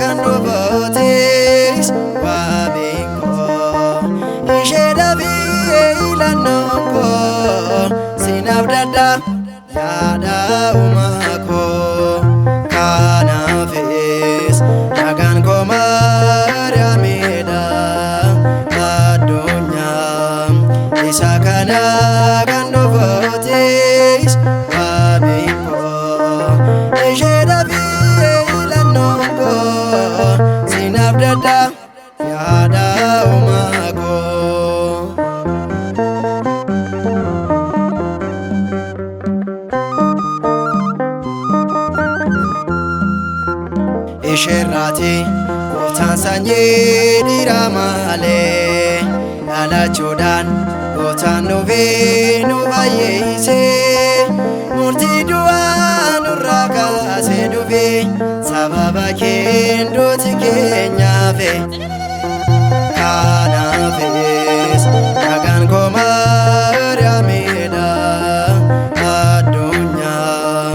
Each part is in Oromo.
kan dhufootis wabiin koo isheedha filannoon koo sinaaf dadda yaada uumaa koo kanaafis nagaan koo Maariyaamidha addunyaa isa kana kan dhufootis wabiin koo isheedha filannoon koo sinaaf dadda yaada uumaa koo. Isheerraati gooftaan sanyii dhiiraa malee dhalachuudhaan gooftaan dhufee nu fayyise murtii du'aa nurraa kaasee dhufe sababa keen duuti keenyaafe kanaafis nagaan koo Maariyaamidha addunyaa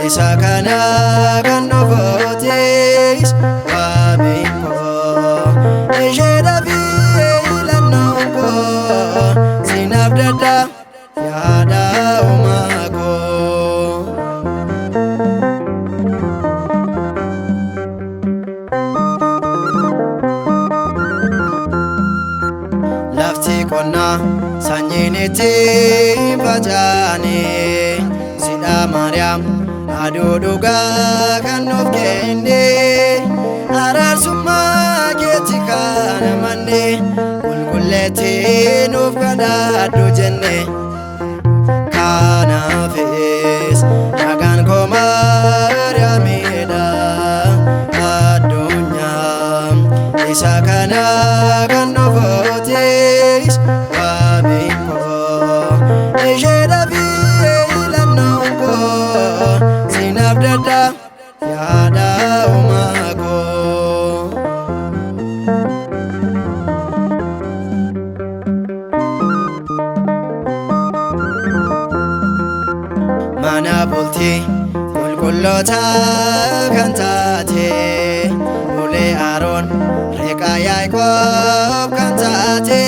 isa kana kan dhufootis wabiin koo isheedha filannoon koo sinaaf dadda yaada uumaa koo. Lafti qonnaa sanyiin itti facaane sidha Maariyaam aduu dhugaa kan nuuf kenne araarsummaa keetti kan amanne qulqulleetti nuuf kadhadhu jenne kanaafis nagaan koo Maariyaamidha addunyaa isa kana kan dhufootis wabiin koo isheedha filannoon koo sinaaf dadda yaada uumaa koo. Mana bultii qulqulloota kan taate ulee Aroon reeqaa Yaaqoob kan taate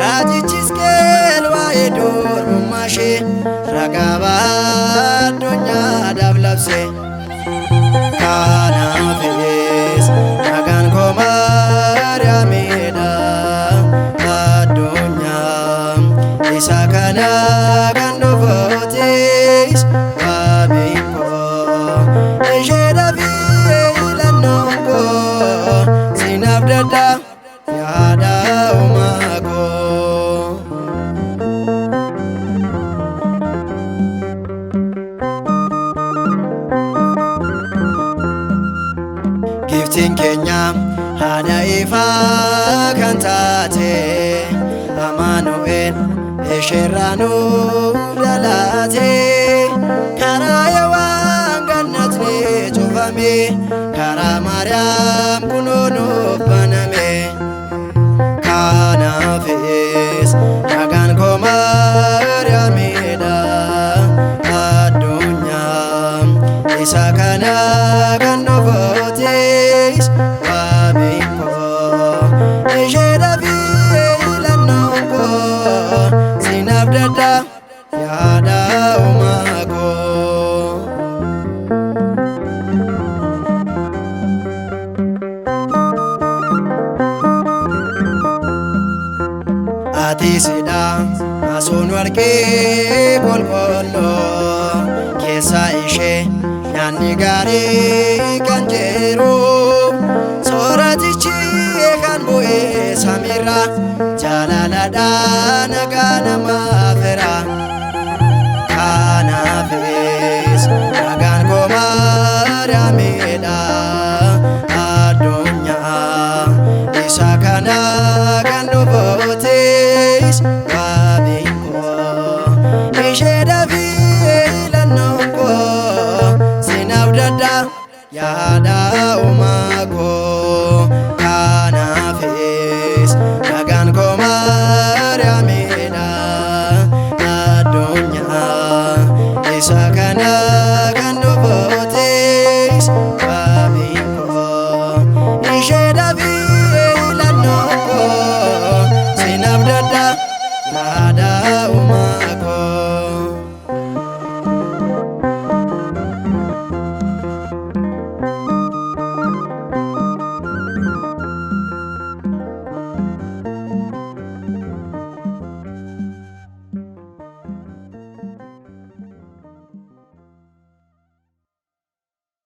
raajichi Hisqeel waa'ee durbummaa ishee ragaa bahaa addunyaadhaaf labse. Kanaafis nagaan koo Maariyaamidha addunyaa isa kana kan dhufootis wabiin koo isheedha filannoon koo sinaaf dadda yaada uumaa koo. Giftiin keenya haadha ifaa kan taate Amaanu'el isheerraa nuuf dhalate karaa yawaan gannatni cufame karaa Maariyaam kunoo nuuf baname kanaafis nagaan koo Maariyaamidha addunyaa isa kana kan dhufootis wabiin koo isheedha filannoon koo sinaaf dadda yaada uumaa koo. Ati sidha asuun warqee qulqulluu keessa ishee nyaanni gaarii kan jiru sooratichi kan bu'ee samiirra jaalaladhaan nagaa namaa fira. Kanaafis nagaan koo Maariyaamidha addunyaa isa kana kan dhufootis